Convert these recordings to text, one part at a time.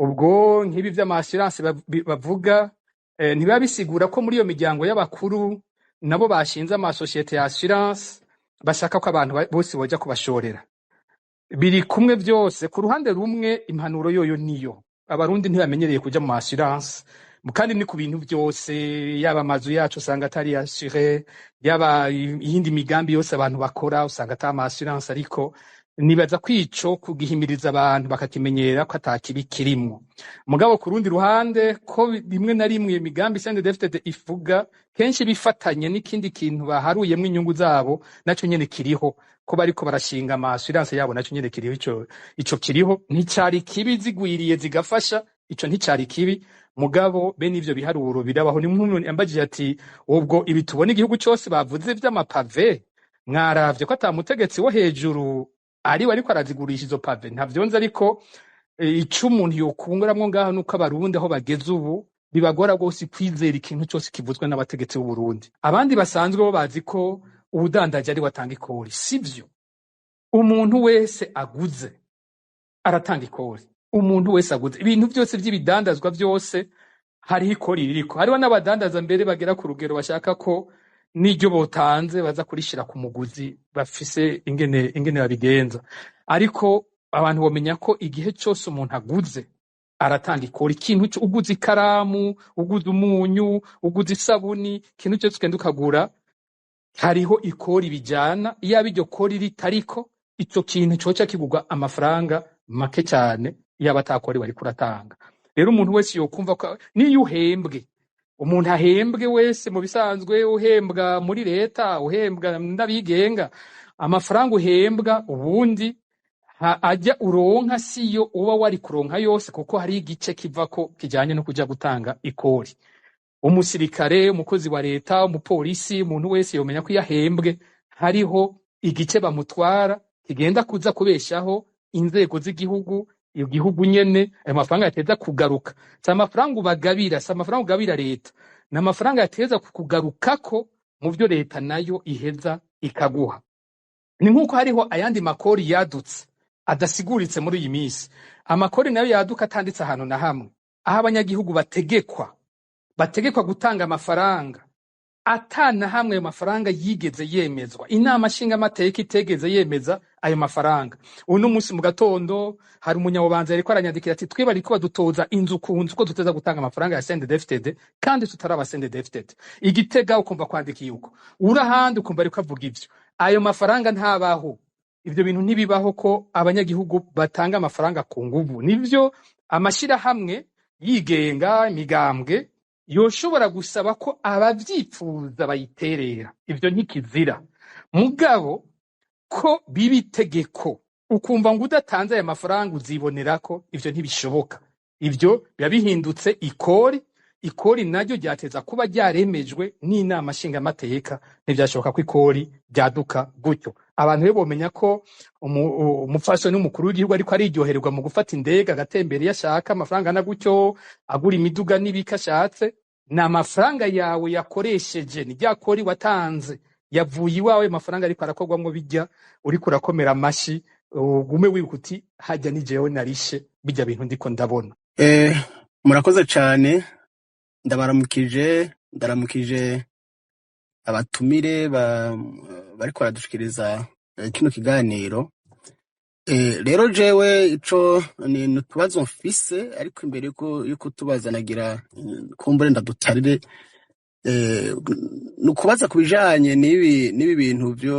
Ubwo nk'ibi vy'ama assurance bavuga, ntibiba bisigura ko muri iyo miryango y'abakuru nabo bashinze amasosiyete ya assurance bashaka ko abantu bose boja kubashorera. Biri kumwe byose. Ku ruhande rumwe, impanuro yoyo niyo, Abarundi ntibamenyereye kuja mu assurance, kandi ni ku bintu byose, yaba amazu yacu usanga atari assuré, yaba iyindi migambi yose abantu bakora usanga ata ama assurance. Ariko nibaza ko ico kugihimiriza abantu bakakimenyera ko ata kibi kirimwo. Mugabo ku rundi ruhande, ko rimwe na rimwe imigambi CNDD-FDD ivuga kenshi bifatanye n'ikindi kintu baharuyemwo inyungu zabo, naco nyene kiriho, ko bariko barashinga ama assurance yabo, naco nyene kiriho. Ico kiriho nticari kibi, zigwiriye zigafasha, ico nticari kibi. Mugabo bene ivyo biharuro birabaho. Ni nk'umuntu yambajije ati: "Ubwo ibi tubona igihugu cose bavuze vy'ama pavés, mwaravye ko ata mutegetsi wo hejuru ariwe ariko arazigurisha izo pavés?" Ntavyo nzi, ariko ico umuntu yokunguramwo ngaho nuko Abarundi aho bageze ubu bibagora rwose kwizera ikintu cose kivuzwe n'abategetsi b'u Burundi. Abandi basanzwe bo bazi ko uwudandaje ari we atanga ikori. Sivyo, umuntu wese aguze aratanga ikori. Umuntu wese aguze ibintu byose by'ibidandazwa byose hariho ikori ririko. Hariho n'abadandaza mbere bagera ku rugero bashaka ko n'iryo botanze baza kurishira ku muguzi, bafise ingene babigenza. Ariko abantu bomenya ko igihe cyose umuntu aguze aratanga ikori. Ikintu uguze ikaramu, uguze umunyu, uguze isabuni, ikintu cyose ugenda ukagura hariho ikori bijana. Iyaba iryo kori ritariko, ico kintu coca kigurwa amafaranga make cyane, yaba atakori wariko uratanga. Rero umuntu wese yokumva ko niyo uhembwe, umuntu ahembwe wese mu bisanzwe, uhembwa muri leta, uhembwa n'abigenga, amafaranga uhembwa ubundi ajya uronka siyo uba wari kuronka yose, kuko hari igice kivako kijanye no kuja gutanga ikori. Umusirikare, umukozi wa leta, umupolisi, umuntu wese yomenya ko iyo ahembwe hariho igice bamutwara kigenda kuza kubeshaho inzego z'igihugu, igihugu nyene. Ayo mafaranga yateza kugaruka, si amafaranga ubagabira, si amafaranga ugabira leta, ni amafaranga yateza kukugarukako mu vyo leta nayo iheza ikaguha. Ni nk'uko hariho ayandi makori yadutse adasiguritse muri iyi minsi, amakori nayo yaduka atanditse ahantu na hamwe, aho abanyagihugu bategekwa gutanga amafaranga atana hamwe ayo mafaranga yigeze yemezwa, inama nshingamateka itegeze yemeza ayo mafaranga. Uno munsi mu gatondo hari umunyabubanza yariko aranyandikira ati: "Twe bariko badutoza inzu ku nzu ko duteza gutanga amafaranga ya CNDD-FDD kandi tutaraba CNDD-FDD." Igitega ukumva kwandikiye uko, uri ahandi ukumva ariko avuga ivyo. Ayo mafaranga ntabaho, ivyo bintu ntibibaho ko abanyagihugu batanga amafaranga ku nguvu. Nivyo, amashirahamwe yigenga, imigambwe yoshobora gusaba ko abavyipfuza bayiterera, ivyo ntikizira. Mugabo ko biba itegeko, ukumva ngo udatanze aya mafaranga uzibonerako, ivyo ntibishoboka. Ivyo biba bihindutse ikori. Ikori naryo ryateza kuba ryaremejwe n'inama nshingamateka. Ntivyashoboka ko ikori ryaduka gutyo. Abantu rero bomenya ko umupfasoni w'umukuru w'igihugu ariko ariryohererwa mu gufata indege agatembera iyo ashaka, amafaranga angana gutyo, agura imiduga n'ibiki ashatse, ni amafaranga yawe yakoresheje, ni rya kori watanze yavuye iwawe. Amafaranga ariko arakorwamwo bijya uriko urakomera amashi, ugume wibuka uti: "Hajya ni jewe narishe bijya bintu ndiko ndabona." Murakoze cyane, ndabaramukije, ndaramukije abatumire bariko baradushikiriza kino kiganiro. Rero jewe ico ni utubazo mfise, ariko imbere yuko tubaza nagira kumbure ndadutarire. Ni ukubaza ku bijanye n'ibi bintu vyo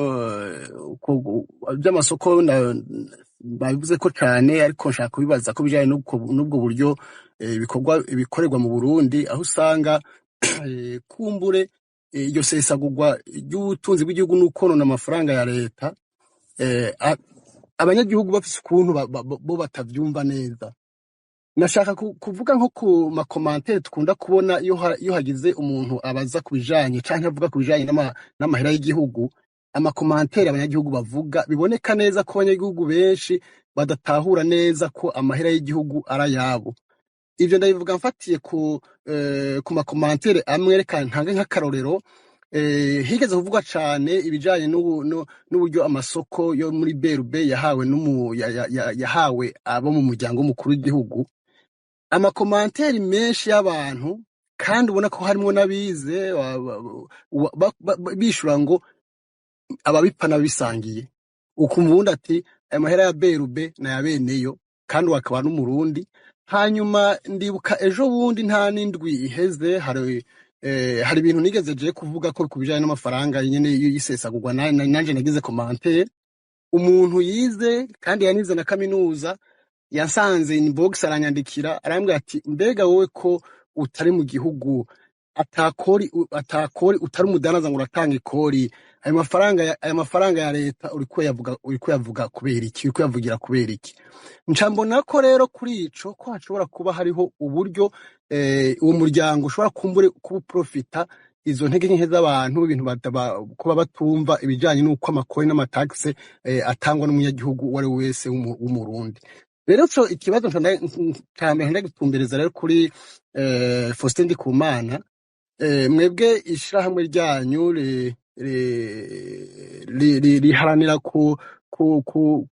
vy'amasoko babivuze ko cane, ariko nshaka kubibaza ko bijanye n'ubwo buryo ibikorwa ibikorerwa mu Burundi, aho usanga kumbure iryo sesagurwa ry'ubutunzi bw'igihugu n'ukonona amafaranga ya leta, abanyagihugu bafise ukuntu bo batavyumva neza. Nashaka kuvuga nko ku ma commentaires dukunda kubona iyo hagize umuntu abaza ku bijanye canke avuga ku bijanye n'amahera y'igihugu. Ama commentaires abanyagihugu bavuga, biboneka neza ko abanyagihugu benshi badatahura neza ko amahera y'igihugu ari ayabo. Ivyo ndabivuga mfatiye ku ma commentaires amwe. Reka ntange nk'akarorero. Higeze kuvugwa cane ibijanye n'uburyo amasoko yo muri BRB yahawe n'umu, ya, ya, ya, yahawe abo mu muryango w'umukuru w'igihugu. Ama commentaires menshi y'abantu, kandi ubona ko harimwo n'abize, bishura ngo ababipfa n'abisangiye. Ukumva uwundi ati aya mahera ya BRB na ya beneyo, kandi uwo akaba n'Umurundi. Hanyuma ndibuka ejo bundi, nta n'indwi iheze, hari ibintu nigeze je kuvuga ko ku bijanye n'amafaranga nyene y'isesagurwa, nanje nagize commentaire. Umuntu yize kandi yanize na kaminuza yasanze inbox, aranyandikira, arambwira ati: "Mbega wowe ko utari mu gihugu, atakori, utari umudandaza ngo uratanga ikori, ayo mafaranga ya leta uriko yavuga kubera iki? Uriko yavugira kubera iki?" Nca mbona ko rero kuri ico ko hashobora kuba hariho uburyo uwo muryango ushobora kumbure kuprofita izo ntege nke z'abantu, ibintu kuba batumva ibijanye n'uko amakori n'amataxe atangwa n'umunyagihugu uwo ari we wese w'Umurundi. Rero co ikibazo ca mbere ndagitumbereza rero kuri Faustin Ndikumana. Mwebwe ishirahamwe ryanyu riharanira ku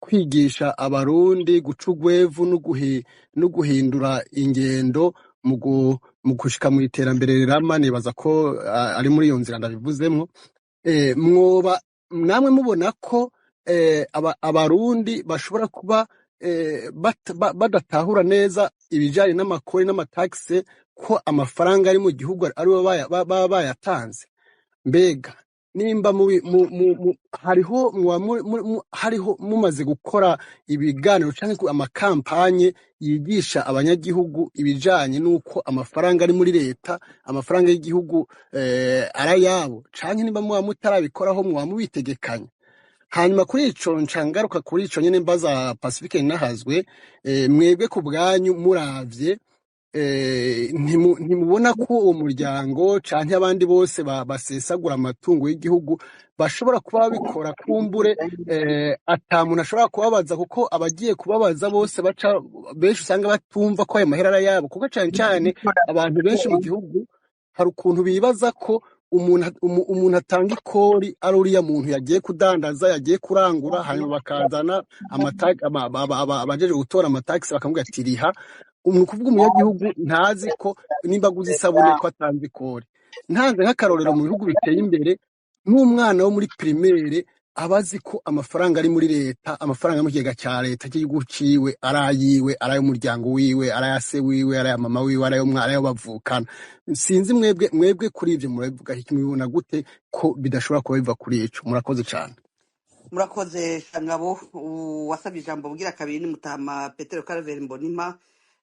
kwigisha Abarundi guca ugwevu no guhindura ingendo mu gushika mu iterambere rirama. Nibaza ko ari muri iyo nzira ndabivuzemwo. Mwoba namwe mubona ko Abarundi bashobora kuba badatahura neza ibijanye n'amakori n'amataxe, ko amafaranga ari mu gihugu aribo baba bayatanze? Mbega nimba mubi, mu, mu, mu, hariho muba hariho mumaze gukora ibiganiro canke ama campagnes yigisha abanyagihugu ibijanye n'uko amafaranga ari muri leta, amafaranga y'igihugu, ari ayabo, canke nimba muba mutarabikoraho, muba mubitegekanya? Hanyuma kuri ico nca ngaruka kuri ico nyene mbaza Pacifique Nahazwe. Mwebwe ku bwanyu muravye, ntimubona ko uwo muryango canke abandi bose basesagura amatungo y'igihugu bashobora kuba babikora kumbure ata muntu ashobora kubabaza, kuko abagiye kubabaza bose baca benshi usanga batumva ko ayo mahera ari ayabo? Kuko cane cane abantu benshi mu gihugu hari ukuntu bibaza ko umuntu atanga ikori ari uriya muntu yagiye kudandaza, yagiye kurangura, hanyuma bakazana abajejwe gutora amataxes bakamubwira ati: "Riha." Ni ukuvuga umunyagihugu ntazi ko nimba aguze isabune ko atanze ikori. Ntanze nk'akarorero, mu bihugu biteye imbere, nk'umwana wo muri primaire aba azi ko amafaranga ari muri leta, amafaranga yo mu kigega cya leta cy'igihugu ciwe, ari ayiwe, ari ay'umuryango wiwe, ari aya se wiwe, ari aya mama wiwe, ari ayo bavukana. Sinzi mwebwe kuri ivyo murabivuga iki? Mubibona gute ko bidashobora kuba biva kuri ico? Murakoze cane. Murakoze, Shangabo. Wasabye ijambo bugira kabiri ni Mutama Petero Karaveri Mbonimpa.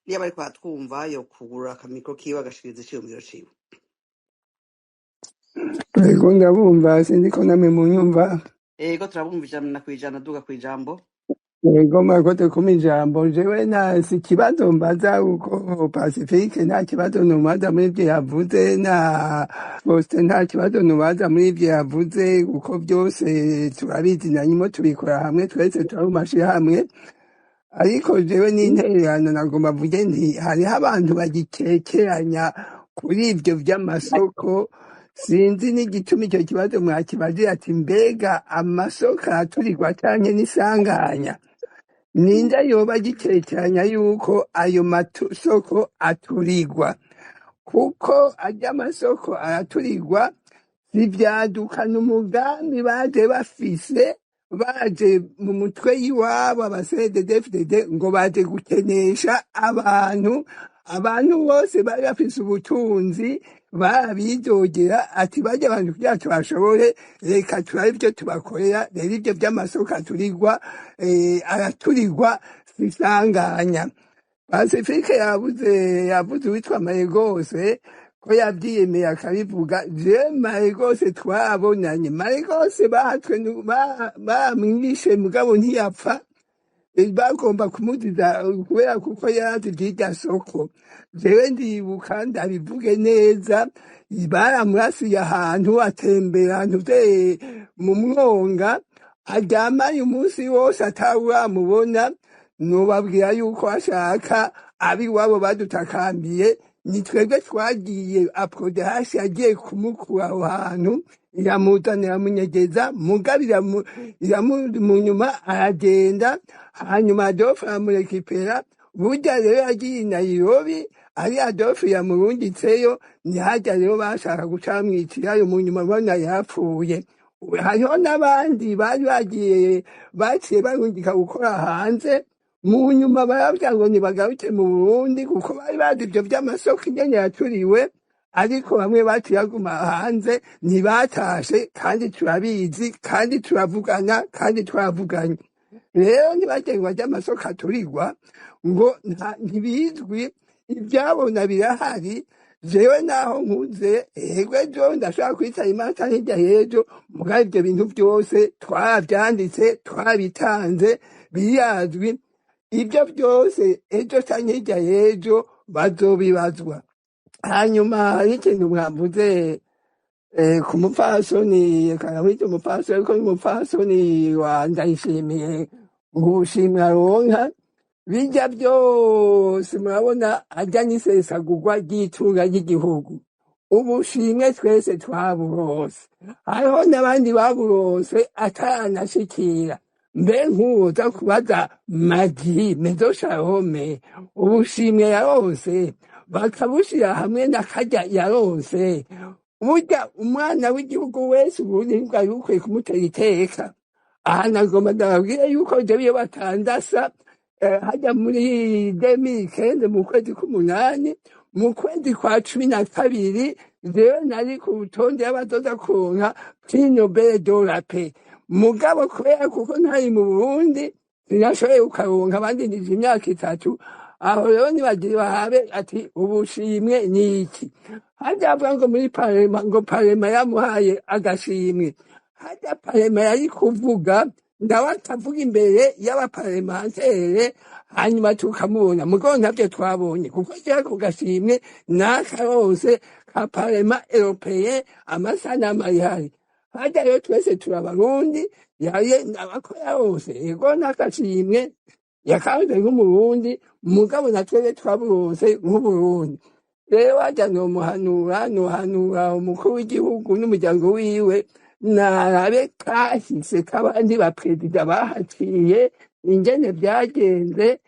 Niba ariko aratwumva, yo kugurura akamicro kiwe agashikiriza iciyumviro ciwe. Ego, ndabumva, sinzi ko namwe munyumva. Ego, turabumva 100%. Duga kw'ijambo. Ego, murakoze kumpa ijambo. Jewe nta si ikibazo mbaza, uko Pacifique nta kibazo nubaza muri ivyo yavuze, na Faustin nta kibazo nubaza muri ivyo yavuze, kuko byose turabizi na nyuma tubikora hamwe, twese turi mu mashirahamwe. Ariko jewe n'intererano nagomba mvuge nti hariho abantu bagikekeranya kuri ivyo vy'amasoko. Sinzi n'igituma icyo kibazo mwakibaje, ati mbega amasoko araturirwa canke n'isanganya? Ninde yoba agikekeranya yuko ayo masoko aturirwa? Kuko arya masoko araturirwa sivyadukana umugambi baje bafise, baje mu mutwe y'iwabo aba CNDD-FDD ngo baje gukenesha abantu. Abantu bose bari bafise ubutunzi barabidogera, ati barya abantu kugira tubashobore, reka turabe ivyo tubakorera. Rero ivyo vy'amasoko aturirwa, araturirwa sisanganya. Pacifique yavuze uwitwa Maregose ko yavyiyemeye akabivuga. Je Maregose twabonanye, Maregose bahatwe bamwishe mugabo ntiyapfa. Bagomba kumuziza kubera kuko yarazi ivy'irya soko. Jewe ndibuka, ndabivuge neza, baramurasiye ahantu atembera ahantu mu mwonga, aryamaye umunsi wose atawuramubona. Nobabwira yuko ashaka abiwabo badutakambiye, ni twebwe twagiye, APRODH yagiye kumukura aho hantu, iramuzana, iramunyegeza, mugabo mu nyuma aragenda, hanyuma Adolphe aramurekipera. Burya rero yagiye i Nairobi ari Adolphe yamurungitseyo, ntihajya rero bashaka gucamwicirayo, mu nyuma bona yapfuye. Hariho n'abandi bari bagiye baciye barungika gukora hanze, mu nyuma barabwira ngo ntibagaruke mu Burundi kuko bari bazi ivyo vy'amasoko ingene yaturiwe, ariko bamwe baciye baguma hanze ntibatashe, kandi turabizi kandi turavugana kandi twaravuganye. Rero ntibagengwa ry'amasoko aturirwa ngo ntibizwi, ibyabona birahari. Jewe naho nkuze ego ejo ndashobora kwitaba Imana canke hirya y'ejo, mugabo ivyo bintu vyose twaravyanditse, twarabitanze, birazwi. Ibyo byose ejo canke hirya y'ejo bazobibazwa. Hanyuma hari ikintu mwavuze ku mupfasoni, karamwita umupfasoni ariko ni umupfasoni wa Ndayishimiye, ngo ubushimwe aronka bijya byose murabona ajya n'isesagurwa ry'itunga ry'igihugu. Ubushimwe twese twaburose, hariho n'abandi baburose ataranashikira. Mbe nk'uwoza kubaza Magi Mezo Sharome ubushimwe yaronse bakabushira hamwe na karya yaronse, burya umwana w'igihugu wese ubundi ntibwari bukwiye kumutera iteka. Aha nagomba ndababwire yuko jewe iyo batandasa hajya muri 2015 mu kwezi k'umunani, mu kwezi kwa 12 jewe nari ku rutonde y'abazoza kuronka prix Nobel de la paix, mugabo kubera kuko ntari mu Burundi sinashoboye kukaronka, bandindije imyaka 3. Aho rero nibagire bahabe ati ubushimwe ni iki. Hajya avuga ngo muri parema, ngo parema yamuhaye agashimwe, hajya parema yari kuvuga nawe atavuga imbere y'abaparlementere, hanyuma tukamubona. Mugabo ntabyo twabonye kuko kera ku gashimwe n'akarose ka parema europeye amasanamu arihari. Hajya rero twese turabarundi, yaye abako yarose ego n'agashimwe yakanze nk'umurundi, mugabo na twebwe twaburose nk'uburundi. Rero hajya nomuhanura, nohanura umukuru w'igihugu n'umuryango wiwe narabe kahise k'abandi baperezida bahaciye ingene vyagenze.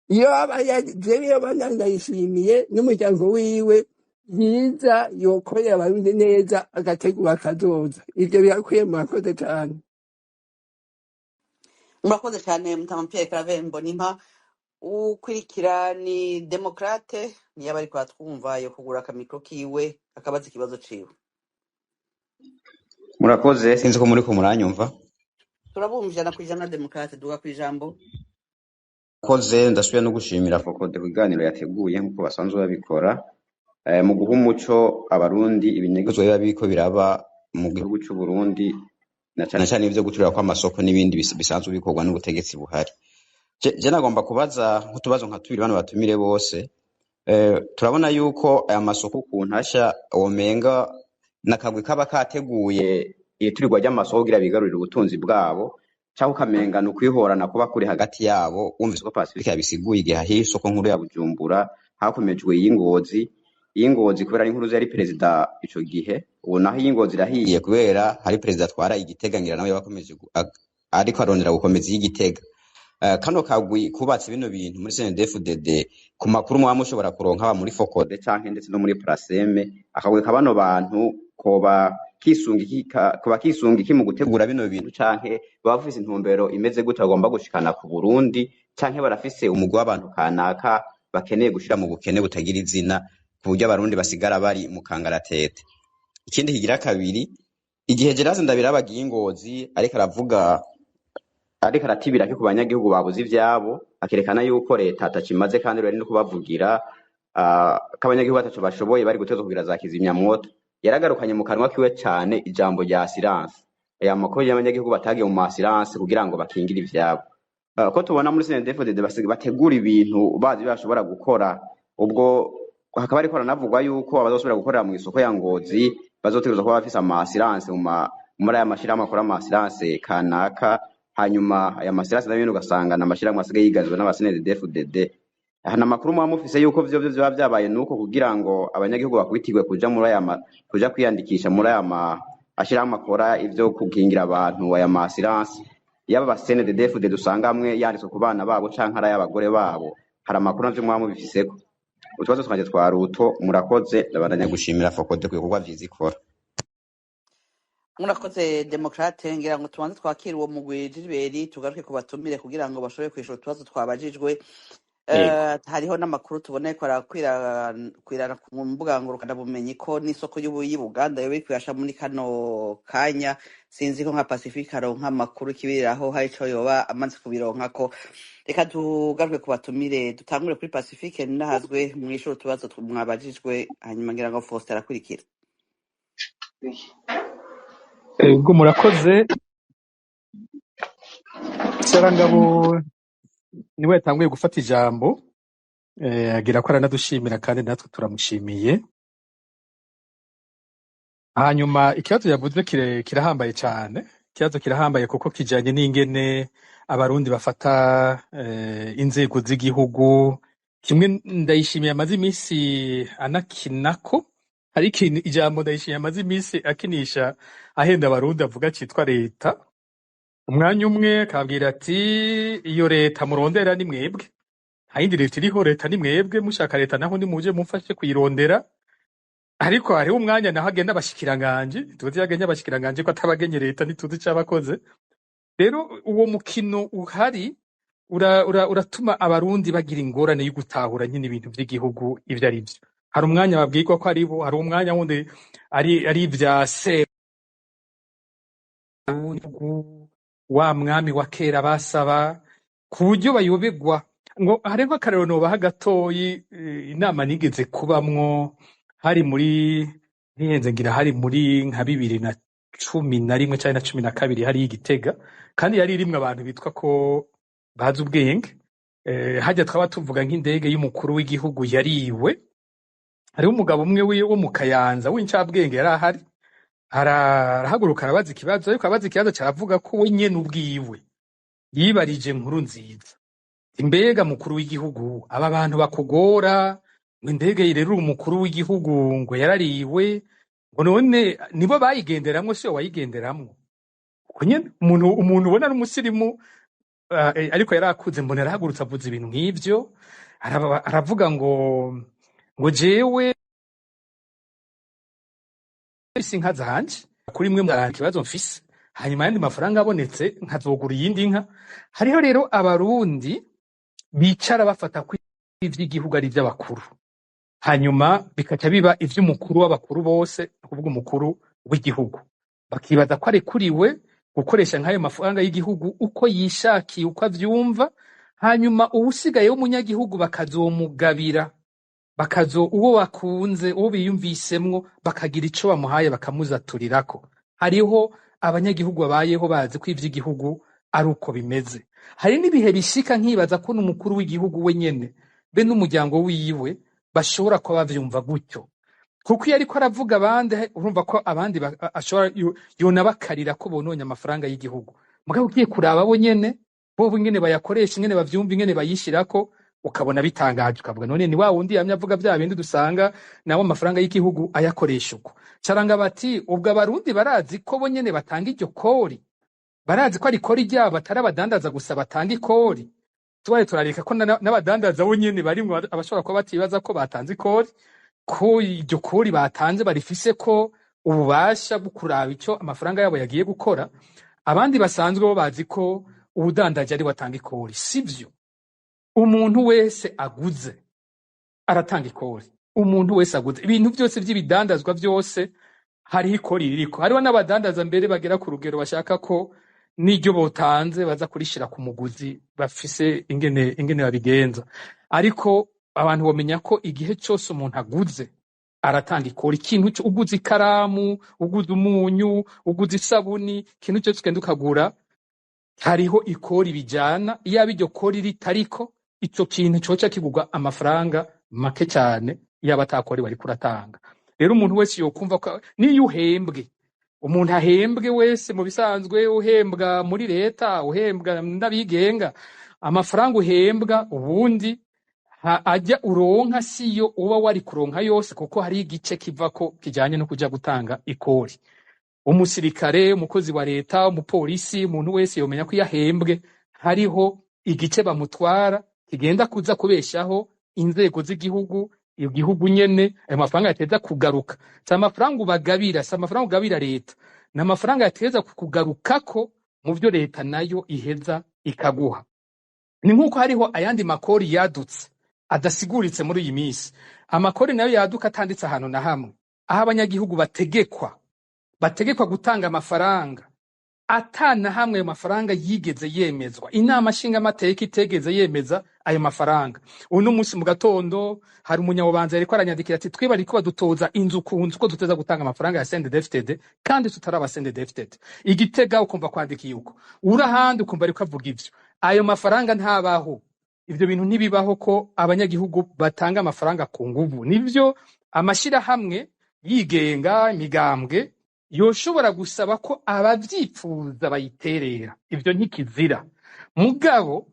Iyo aba jewe iyo bana ndayishimiye n'umuryango wiwe byiza yokorera abarundi neza agategura akazoza, ivyo birakwiye. Murakoze cane. Murakoze cyane Mutama Pierre Claver Mbonimpa. Ukurikira ni Demokrate, niyo aba ariko aratwumva yo kugura akamikro kiwe akabaza ikibazo ciwe. Murakoze, sinzi ko muriko muranyumva. Turabumva 100%. Demokrate, duga kw'ijambo. Murakoze, ndasubiye no gushimira Fokode ku biganiro yateguye nk'uko basanzwe babikora mu guha umuco abarundi ibinyegezwa biba biriko biraba mu gihugu c'u Burundi, na cane cane ivyo guturira kw'amasoko n'ibindi bisanzwe bikorwa n'ubutegetsi buhari. Je nagomba kubaza nk'utubazo nka tubiri bano batumire bose. Turabona yuko aya masoko ukuntu asha womenga n'akagwi kaba kateguye iturirwa ry'amasoko kugira bigarurire ubutunzi bwabo, canke ukamenga ni ukwihorana kuba kuri hagati yabo. Wumvise ko Pacifique yabisiguye igihe ahiye isoko nkuru ya Bujumbura hakomejwe iy'Ingozi, iy'Ingozi kubera ari inkuru yari perezida ico gihe, ubu naho iy'Ingozi irahiye kubera hari perezida atwara Igitega, ngira nawe yabakomeje ariko arondera gukomeza iy'Igitega. Kano kagwi kubatse bino bintu muri CNDD-FDD, ku makuru mwaba mushobora kuronka haba muri Fokode canke ndetse no muri Praseme, akagwi ka bano bantu koba kisunga iki koba kisunga iki mu gutegura bino bintu, canke baba bafise intumbero imeze gute bagomba gushikana ku Burundi, canke barafise umugwi w'abantu kanaka bakeneye gushira mu bukene butagira izina ku buryo abarundi basigara bari mu kangaratete. Ikindi kigira kabiri, igihe Gerase Ndabiraba agiye i Ngozi ariko aravuga, ariko aratibira ko ku banyagihugu babuze ivyabo, akerekana yuko leta atakimaze kandi rero no kubavugira ko abanyagihugu ataco bashoboye bari gutezwa kugira za kizimyamwoto, yaragarukanye mu kanwa kiwe cane ijambo rya assurance, aya makuru y'abanyagihugu batagiye mu assurance kugira ngo bakingire ivyabo. Ko tubona muri CNDD-FDD bategura ibintu bazi ibyo bashobora gukora, ubwo hakaba hariko haranavugwa yuko abazosubira gukorera mu isoko ya Ngozi bazotegerezwa kuba bafise ama assurance muri aya mashirahamwe akora ama assurance kanaka, hanyuma aya masirasi nayo nyene ugasanga ni amashirahamwe asigaye yigazwe n'aba CNDD-FDD. Aha amakuru muba mufise yuko vyo vyo vyoba vyabaye nuko kugira ngo abanyagihugu bakubitirwe kuja muri aya kuja kwiyandikisha muri aya mashirahamwe akora ivyo gukingira abantu aya ma assurance, yaba aba CNDD-FDD usanga amwe yanditswe ku bana babo canke ari ay'abagore babo, Hari amakuru navyo mwaba mubifiseko? Utubazo twanje twa ruto, murakoze. Ndabandanya gushimira FOCODE ku bikorwa vyiza ikora. Murakoze, Demokrate. Ngira ngo tubanze twakire uwo mugwi Gilbert, tugaruke kubatumire kugira ngo bashobore kwishura utubazo twabajijwe. Yego. Hariho n'amakuru tubona ko arakwirana ku mbuga ngurukanabumenyi ko n'isoko y'ubu Buganda yoba iriko irasha muri kano kanya. Sinzi ko nka Pacifique aronka amakuru kibiriraho, hari ico yoba amaze kubironkako. Reka tugaruke kubatumire, dutangure kuri Pacifique Ninahazwe, mwishura utubazo mwabajijwe, hanyuma ngira ngo Faustin arakurikira. Ego, murakoze. Sarangabo niwe yatanguye gufata ijambo, agira ko aranadushimira kandi natwe turamushimiye. Hanyuma ikibazo yavuze kirahambaye cyane. Ikibazo kirahambaye kuko kijanye n'ingene abarundi bafata inzego z'igihugu. Kimwe Ndayishimiye amaze iminsi anakinako, hari ikintu ijambo Ndayishimiye amaze iminsi akinisha ahenda abarundi avuga citwa leta. Umwanya umwe akabwira ati: "Iyo leta murondera ni mwebwe, nta yindi leta iriho, leta ni mwebwe, mushaka leta naho nimuje mumfashe kuyirondera." Ariko hariho umwanya naho agenda abashikiranganje, tuzi yagenya abashikiranganje ko atabagenye leta, ntituzi ico abakoze. Rero uwo mukino uhari uratuma abarundi bagira ingorane yo gutahura nyine ibintu vy'igihugu ivyo ari vyo. Hari umwanya babwirwa ko ari bo, hari umwanya wundi ari ivya se wa mwami wa kera basaba, ku buryo bayobegwa. Ngo hariho akarero nobaha gatoyi, inama nigeze kubamwo hari muri, ntihenze, ngira hari muri nka 2011 canke na 12, hari i Gitega, kandi yari irimwo abantu bitwa ko bazi ubwenge. Harya twaba tuvuga nk'indege y'umukuru w'igihugu yariwe. Hariho umugabo umwe wo mu Kayanza w'incabwenge yari ahari, arahaguruka arabaza ikibazo, ariko abaza ikibazo caravuga ko we nyene ubwiwe yibarije Nkuru Nziza: "Mbega mukuru w'igihugu, aba bantu bakugora ngo indege rero umukuru w'igihugu ngo yarariwe, ngo none nibo bayigenderamwo, siyo wayigenderamwo?" Uko nyene umuntu ubona ari umusirimu, ariko yarakuze, mbona yarahagurutse avuze ibintu nk'ivyo, aravuga ngo jewe mfise inka zanje, kuri mwe mwaranga ikibazo mfise, hanyuma ayandi mafaranga abonetse nkazogura iyindi nka. Hariho rero abarundi bicara bafata ko ivy'igihugu ari ivy'abakuru, hanyuma bikaca biba ivy'umukuru w'abakuru bose, ni ukuvuga umukuru w'igihugu, bakibaza ko arekuriwe gukoresha nk'ayo mafaranga y'igihugu uko yishakiye, uko avyumva, hanyuma uwusigaye w'umunyagihugu bakazomugabira, bakazo uwo bakunze, uwo biyumvisemwo, bakagira ico bamuhaye bakamuzaturirako. Hariho abanyagihugu babayeho bazi ko ivy'igihugu ari uko bimeze. Hari n'ibihe bishika nkibaza ko n'umukuru w'igihugu we nyene be n'umuryango wiwe bashobora kuba bavyumva gutyo, kuko iyo ariko aravuga abandi, urumva ko abandi ashobora yonabakarira ko bononye amafaranga y'igihugu. Mugabo ugiye kuraba bo nyene, bo ingene bayakoresha, ingene bavyumva, ingene bayishirako, ukabona bitangaje, ukavuga none ni wa wundi yamye avuga vya bindi dusanga nawe amafaranga y'igihugu ayakoresha uko. Caranga bati ubwo abarundi barazi ko bo nyene batanga iryo kori, barazi ko ari ikori ryabo, atari abadandaza gusa batanga ikori. Tubaye turareka ko n'abadandaza bo nyene barimwo abashobora kuba batibaza ko batanze ikori, ko iryo kori batanze barifise ko ububasha bwo kuraba ico amafaranga yabo yagiye gukora. Abandi basanzwe bo bazi ko uwudandaje ari we atanga ikori. Sivyo. Umuntu wese aguze aratanga ikori. Umuntu wese aguze ibintu byose by'ibidandazwa byose hariho ikori ririko. Hariho n'abadandaza mbere bagera ku rugero bashaka ko n'iryo botanze baza kurishira ku muguzi, bafise ingene babigenza. Ariko abantu bomenya ko igihe cyose umuntu aguze aratanga ikori. Ikintu uguze ikaramu, uguze umunyu, uguze isabuni, ikintu cyose ugenda ukagura hariho ikori bijana. Iyaba iryo kori ritariko, ico kintu coca kigurwa amafaranga make cyane iyaba atakori wariko uratanga. Rero umuntu wese yokumva ko niyo uhembwe, umuntu ahembwe wese mu bisanzwe, uhembwa muri leta, uhembwa n'abigenga, amafaranga uhembwa ubundi ajya uronka siyo uba wari kuronka yose, kuko hari igice kivako kijanye no kuja gutanga ikori. Umusirikare, umukozi wa leta, umupolisi, umuntu wese yomenya ko iyo ahembwe hariho igice bamutwara. Kigenda kuza kubeshaho inzego z'igihugu, igihugu nyene. Ayo mafaranga yateza kugaruka, si amafaranga ubagabira, si amafaranga ugabira leta, ni amafaranga yateza kukugarukako mu vyo leta nayo iheza ikaguha. Ni nk'uko hariho ayandi makori yadutse adasiguritse muri iyi minsi, amakori nayo yaduka atanditse ahantu na hamwe, aho abanyagihugu bategekwa gutanga amafaranga atana hamwe ayo mafaranga yigeze yemezwa, inama nshingamateka itegeze yemeza ayo mafaranga. Uno munsi mu gatondo hari umunyabubanza yariko aranyandikira ati: "Twe bariko badutoza inzu ku nzu ko duteza gutanga amafaranga ya CNDD-FDD kandi tutaraba CNDD-FDD." Igitega ukumva kwandikiye uko, uri ahandi ukumva ariko avuga ivyo. Ayo mafaranga ntabaho, ivyo bintu ntibibaho ko abanyagihugu batanga amafaranga ku nguvu. Nivyo, amashirahamwe yigenga, imigambwe yoshobora gusaba ko abavyipfuza bayiterera, ivyo ntikizira. Mugabo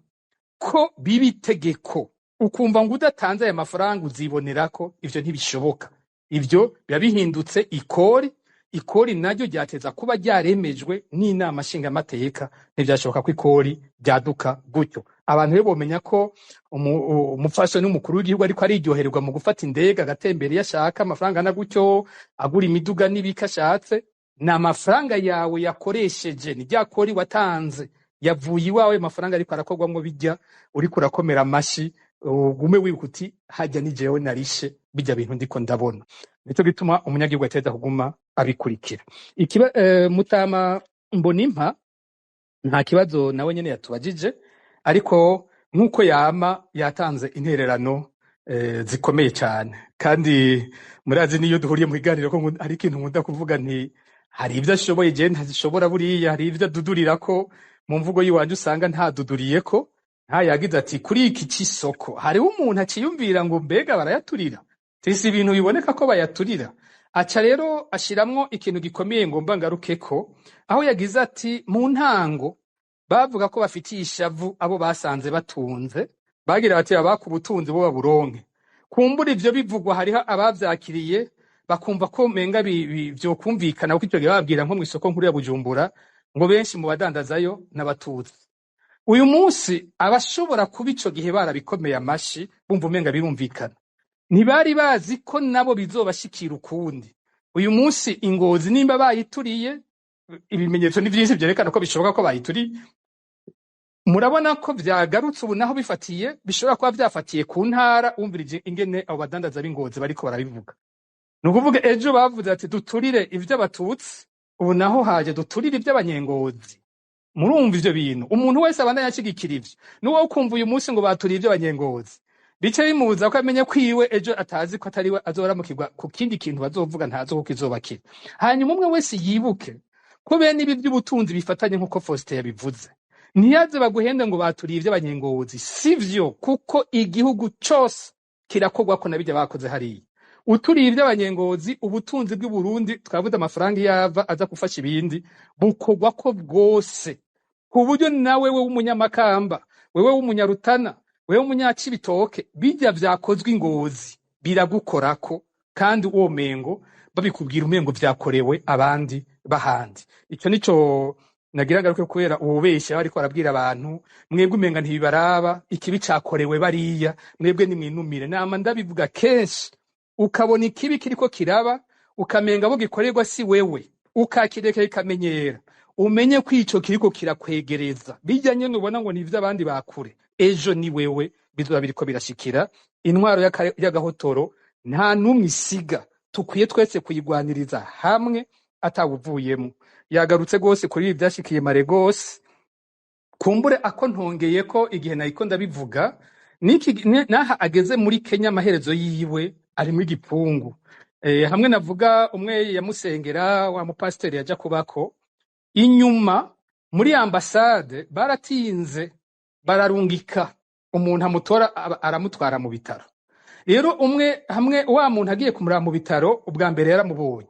ko biba itegeko, ukumva ngo udatanze aya mafaranga uzibonerako, ivyo ntibishoboka. Ivyo biba bihindutse ikori. Ikori naryo ryateza kuba ryaremejwe n'inama nshingamateka. Ntivyashoboka ko ikori ryaduka gutyo. Abantu rero bomenya ko umupfasoni n'umukuru w'igihugu ariko ariryohererwa mu gufata indege agatembera iyo ashaka, amafaranga angana gutyo, agura imiduga n'ibiki ashatse, ni amafaranga yawe yakoresheje, ni rya kori watanze yavuye iwawe. Amafaranga ariko arakorwamwo bijya uriko urakomera amashi, ugume wibuka uti: "Hajya ni jewe narishe bijya bintu ndiko ndabona." Nico gituma umunyagihugu ateza kuguma abikurikira. Mutama Mbonimpa nta kibazo nawe nyene yatubajije, ariko nk'uko yama yatanze intererano zikomeye cyane. Kandi murazi niyo duhuriye mu kiganiro ko hari ikintu nkunda kuvuga nti: "Hari ibyo ashoboye jewe ntashobora." Buriya hari ibyo adudurira ko mu mvugo yiwanje usanga ntaduduriyeko. Ntayagize ati: "Kuri iki c'isoko hariho umuntu aciyumvira ngo mbega barayaturira, tisi ibintu biboneka ko bayaturira." Aca rero ashiramwo ikintu gikomeye ngomba ngarukeko, aho yagize ati: "Mu ntango bavuga ko bafitiye ishavu abo basanze batunze, bagira bati abaka ubutunzi bo baburonke." Kumbura ivyo bivugwa hariho abavyakiriye bakumva ko menga vyokumvikana, kuko ico gihe bababwira nko mw'isoko nkuru ya Bujumbura ngo benshi mu badandazayo n'abatutsi. Uyu munsi abashobora kuba ico gihe barabikomeye amashi bumva umenga birumvikana, ntibari bazi ko nabo bizobashikira ukundi. Uyu munsi Ingozi nimba bayituriye, ibimenyetso ni vyinshi vyerekana ko bishoboka ko bayituriye. Murabona ko vyagarutse ubu naho bifatiye, bishobora kuba vyafatiye ku ntara. Wumvirije ingene abo badandaza b'Ingozi bariko barabivuga, ni ukuvuga ejo bavuze ati: "Duturire ivy'abatutsi", ubu naho haje: "Duturire ivy'abanyengozi." Murumva ivyo bintu, umuntu wese abandanya ashigikira ivyo, n'uwo ukumva uyu munsi ngo baturiye ivy'abanyengozi, bice bimubuza ko amenye kwiwe ejo atazi ko atari we azoramukirwa ku kindi kintu bazovuga, ntazi uko kizobakira. Hanyuma umwe wese yibuke ko bene ibi by'ubutunzi bifatanye, nk'uko Faustin yabivuze. Ntiyaze baguhende ngo baturiye ivy'abanyengozi, sivyo, kuko igihugu cose kirakorwako na bijya bakoze hariya. Uturiye ivy'abanyengozi, ubutunzi bw'i Burundi, twavuze amafaranga iyo ava aza gufasha ibindi, bukorwako bwose, ku buryo nawe we w'umunyamakamba, wewe w'umunyarutana, wewe w'umunyacibitoke, bijya vyakozwe Ingozi biragukorako. Kandi uwo mengo babikubwira umengo vyakorewe abandi bahandi. Ico nico nagira ngaruke, kubera uwubeshya bariko barabwira abantu: "Mwebwe umenga ntibibaraba, ikibi cakorewe bariya, mwebwe nimwinumire." Nama ndabivuga kenshi, ukabona ikibi kiriko kiraba, ukamenga abo gikorerwa si wewe, ukakireka kikamenyera, umenye ko ico kiriko kirakwegereza. Bijya nyene ubona ngo ni ivy'abandi bakure, ejo ni wewe bizoba biriko birashikira. Intwaro y'agahotoro nta n'umwe isiga, tukwiye twese kuyigwaniriza hamwe atawuvuyemo. Yagarutse rwose kuri ibi byashikiye Maregose. Kumbure ako ntongeye ko igihe nariko ndabivuga niki, naha ageze muri Kenya, amaherezo yiwe arimo igipfungu. Hamwe navuga umwe yamusengera, wa mupasiteri yaja kubako inyuma muri ambasade, baratinze bararungika umuntu amutora, aramutwara mu bitaro. Rero umwe hamwe wa muntu agiye kumuraba mu bitaro, ubwa mbere yaramubonye,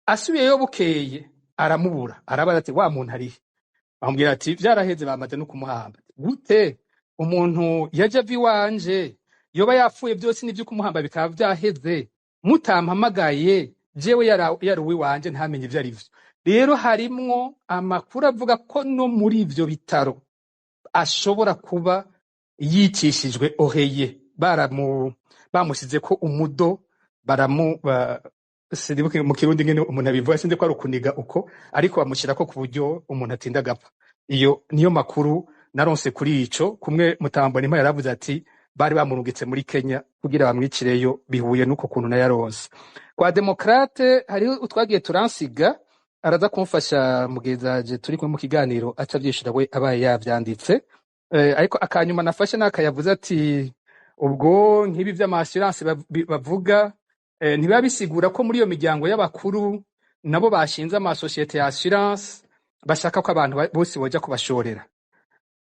asubiyeyo bukeye aramubura. Arabaza ati: "Wa muntu arihe?" Bamubwira ati: "Vyaraheze, bamaze no kumuhamba." "Gute umuntu yaje ava iwanje yoba yapfuye, byose n'ivyo kumuhamba bikaba vyaheze, mutampamagaye? Jewe yari uwiwanje, ntamenye ivyo ari vyo." Rero harimwo amakuru avuga ko no muri ivyo bitaro ashobora kuba Yicishijwe oheye, baramu bamusizeko umudo, baramu sinibuke mu Kirundi ngene umuntu abivuga, sinzi ko ari ukuniga uko, ariko bamushyirako ku buryo umuntu atinda agapfa. Iyo niyo makuru naronse kuri ico. Kumwe Mutambonimpa yaravuze ati bari bamurungitse muri Kenya kugira bamwicireyo, bihuye n'uko kuntu nayaronse. Kwa Demokrate hariho utwagiye turansiga, araza kumfasha mugenzaje turi kumwe mu kiganiro, aca avyishura we abaye yavyanditse. Ariko akanyuma nafashe nakayavuze ati ubwo nk'ibi vy'ama assurance bavuga, ntibiba bisigura ko muri iyo miryango y'abakuru nabo bashinze amasosiyete ya assurance bashaka ko abantu bose boja kubashorera.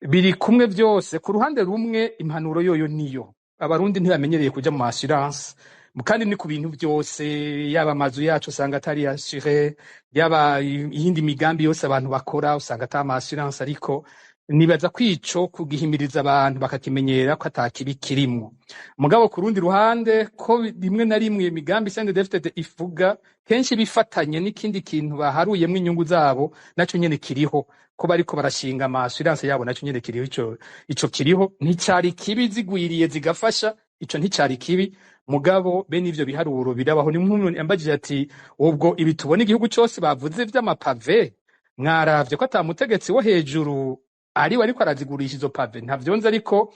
Biri kumwe byose. Ku ruhande rumwe, impanuro yoyo niyo, Abarundi ntibamenyereye kuja mu assurance, kandi ni ku bintu byose, yaba amazu yacu usanga atari assuré, yaba iyindi migambi yose abantu bakora usanga ata ama assurance. Ariko nibaza ko ico kugihimiriza abantu bakakimenyera ko ata kibi kirimwo. Mugabo ku rundi ruhande, ko rimwe na rimwe imigambi CNDD-FDD ivuga kenshi bifatanye n'ikindi kintu baharuyemwo inyungu zabo, naco nyene kiriho, ko bariko barashinga ama assurance yabo, naco nyene kiriho. Ico kiriho nticari kibi, zigwiriye zigafasha, ico nticari kibi. Mugabo bene ivyo biharuro birabaho. Ni nk'umuntu yambajije ati ubwo ibi tubona igihugu cose bavuze vy'ama pavés, mwaravye ko ata mutegetsi wo hejuru ariwe ariko arazigurisha izo pavés? Ntavyonzi, ariko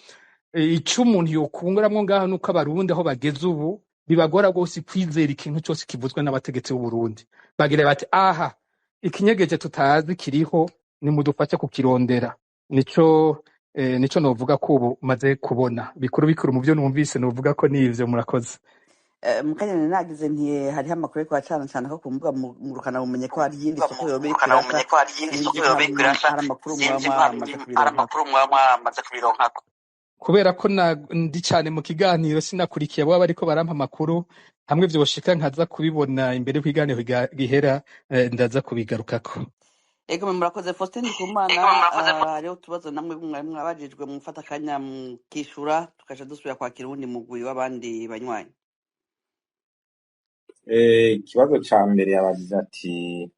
ico umuntu yokunguramwo ngaho nuko Abarundi aho bageze ubu bibagora rwose kwizera ikintu cose kivuzwe n'abategetsi b'Uburundi. Bagira bati aha ikinyegeje tutazi kiriho, nimudufashe kukirondera. Nico novuga ko ubu maze kubona bikuru bikuru mu vyo numvise, novuga ko nivyo. Murakoze. Mukanya nari nagize nti hariho amakuru ariko aracana cane ko ku mbuga ngurukana bumenyi ko hari iyindi soko yoba iriko irasha. Sinzi ko hari amakuru mwaba mwamaze kubironkako. Kubera ko ndi cane mu kiganiro, sinakurikiye abo bariko barampa amakuru. Hamwe vyoshika nkaza kubibona imbere y'ikiganiro gihera, ndaza kubigarukako. Ego, murakoze Faustin Ndikumana. Hariho utubazo namwe mwari mwabajijwe, mufata akanya mukishura, tukaja dusubira kwakira uwundi mugwi w'abandi banywanyi. Ikibazo ca mbere yabajije ati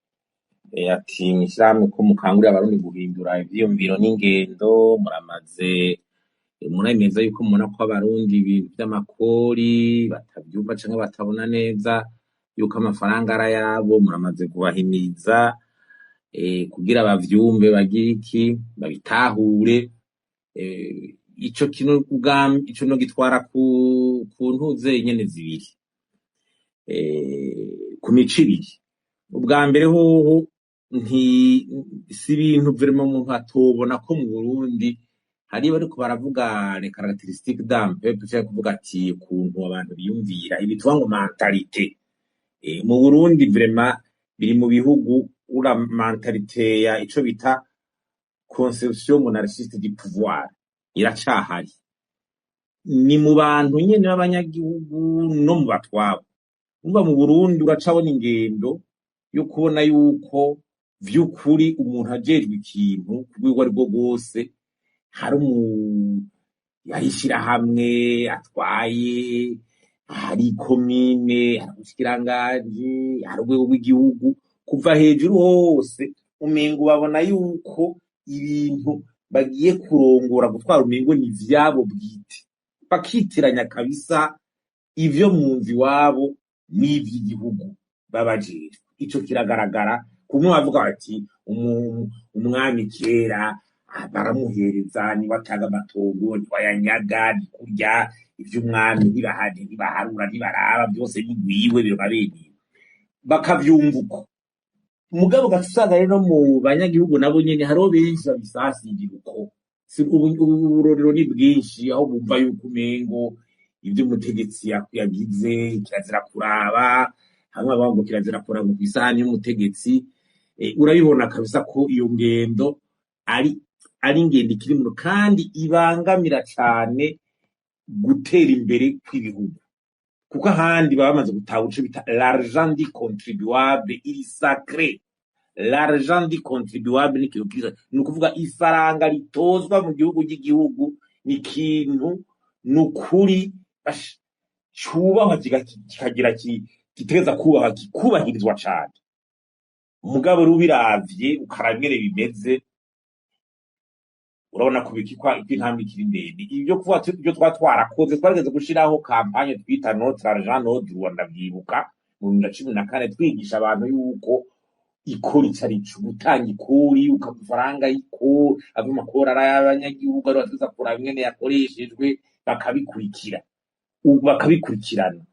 mw'ishirahamwe ko mukangurira Abarundi guhindura ivyiyumviro n'ingendo, muramaze muremeza yuko mubona ko Abarundi ibintu vy'amakori batavyumva canke batabona neza yuko amafaranga ari ayabo, muramaze kubahimiriza kugira bavyumve, bagire iki, babitahure. Ico kintu ico no gitwara ku ntuze nyene zibiri, ku mico ibiri. Ubwa mbere hoho, nti si ibintu vraiment umuntu atobona ko mu Burundi hari bariko baravuga les caractéristiques d'un peuple, canke kuvuga ati ukuntu abantu biyumvira, ibi tuvuga ngo mentalité. Mu Burundi vraiment biri mu bihugu ura mentalité ya ico bita conception monarchiste du pouvoir iracahari, ni mu bantu nyene b'abanyagihugu no mu batwabo. Umva, mu Burundi uracabona ingendo yo kubona yuko vy'ukuri umuntu ajejwe ikintu ku rwego arirwo rwose, hari hari ishirahamwe atwaye, hari ikomine, hari ubushikiranganji, hari urwego rw'igihugu, kuva hejuru hose umengo babona yuko ibintu bagiye kurongora, gutwara, umengo ni ivyabo bwite, bakitiranya kabisa ivyo mu nzu iwabo n'ivy'igihugu babajejwe. Ico kiragaragara kumwe bavuga bati umwami kera baramuhereza, niwe atanga amatongo, ntiwayanyaga, ni kurya ivy'umwami, ntibahane, ntibaharura, ntibaraba, byose ni gwiwe, biba bene bakavyumva uko. Mugabo ugaca usanga rero mu banyagihugu nabo nyene hariho benshi babisasingira uko. Uburorero ni bwinshi aho bumva yuko umengo ivyo umutegetsi yagize kirazira kuraba, hamwe bavuga ngo kirazira kuraba kw'isahani y'umutegetsi. Urabibona kabisa ko iyo ngendo ari ingendo ikiri mu kandi ibangamira cane gutera imbere kw'ibihugu, kuko ahandi baba bamaze gutahura ico bita l'argent du contribuable, il sacré. L'argent du contribuable ni ikintu kiza, ni ukuvuga ifaranga ritozwa mu gihugu ry'igihugu ni ikintu ni ukuri cubahwa, kikagira gitegereza kubahwa, kikubahirizwa cane. Mugabo rero ubiravye ukaraba ingene bimeze. Urabona ko bikikwa intambwe ikiri ndende. Ibyo kuvuga ati ibyo twa twarakoze, twarigeze gushiraho campagne twita "Notre argent, nos droits", ndavyibuka mu 2014, twigisha abantu yuko ikori ico arico, gutanga ikori ukafaranga iko ava amakori ari ay'abanyagihugu, ari batuza kuraba ingene yakoreshejwe, bakabikurikira, bakabikurikirana.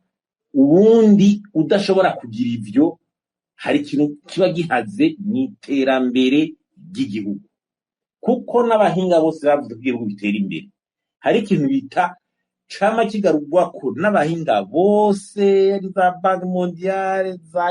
Ubundi udashobora kugira ivyo, hari ikintu kiba gihaze mw'iterambere ry'igihugu, kuko n'abahinga bose bavuze ko igihugu bitera imbere hari ikintu bita cama kigarurwako n'abahinga bose, ari za Banque mondiale, za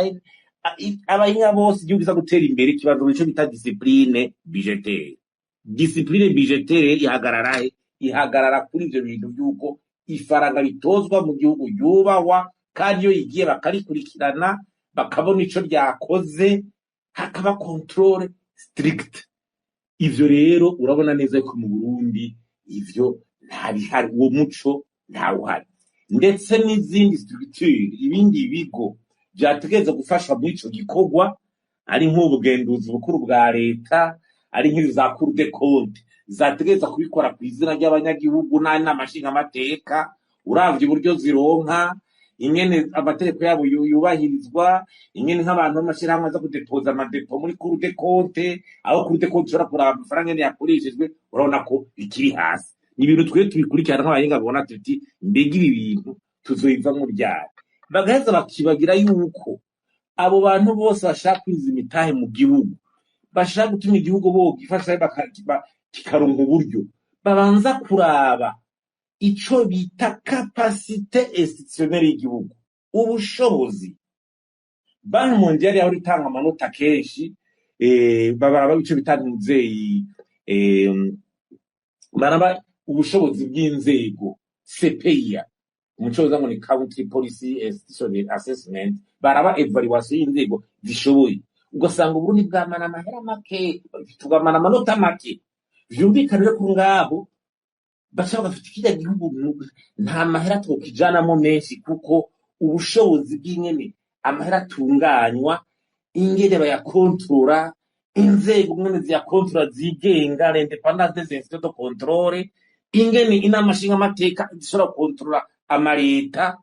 abahinga bose. Igihugu kiza gutera imbere kibanza ico bita discipline budgétaire. Discipline budgétaire ihagarara he? Ihagarara kuri ivyo bintu vy'uko ifaranga ritozwa mu gihugu ryubahwa, kandi iyo rigiye bakarikurikirana, bakabona ico ryakoze, hakaba contrôle strict. Ivyo rero urabona neza ko mu Burundi ivyo ntabihari, uwo muco ntawuhari. Ndetse n'izindi structure, ibindi bigo vyategerezwa gufasha muri ico gikorwa, ari nk'ubugenduzi bukuru bwa leta, ari nk'izi za Cour des comptes zategerezwa kubikora kw'izina ry'abanyagihugu n'inama nshingamateka, uravye uburyo zironka, ingene amategeko yabo yubahirizwa, ingene nk'abantu b'amashirahamwe aza kudepoza ama dépôts muri Cour des comptes, aho Cour des comptes ishobora kuraba amafaranga ingene yakoreshejwe, urabona ko bikiri hasi. Ni ibintu twe tubikurikirana nk'abahinga, babona tuti: "Mbega ibi bintu tuzobivamwo ryari?" Bagaheza bakibagira yuko abo bantu bose bashaka kwinjiza imitahe mu gihugu, bashaka gutuma igihugu bogifasha kikaronka uburyo, babanza kuraba ico bita capacité institutionnelle y'igihugu, ubushobozi. Banque mondiale yahora itanga amanota kenshi, babaraba ico bita ntuzeyi, baraba ubushobozi bw'inzego, CPIA mu congereza ngo ni Country Policy Institutional Assessment, baraba évaluation y'inzego zishoboye. Ugasanga Uburundi bwamana amahera make, tugamana amanota make. Vyumvikane rero ko ngaho baca bagafata kirya gihugu nta mahera twokijanamo menshi, kuko ubushobozi bw'ingene amahera atunganywa, ingene bayakontorora, inzego ingene ziyakontorora zigenga, l'indépendance des institutions de contrôle, ingene inama nshingamateka zishobora gukontorora amaleta.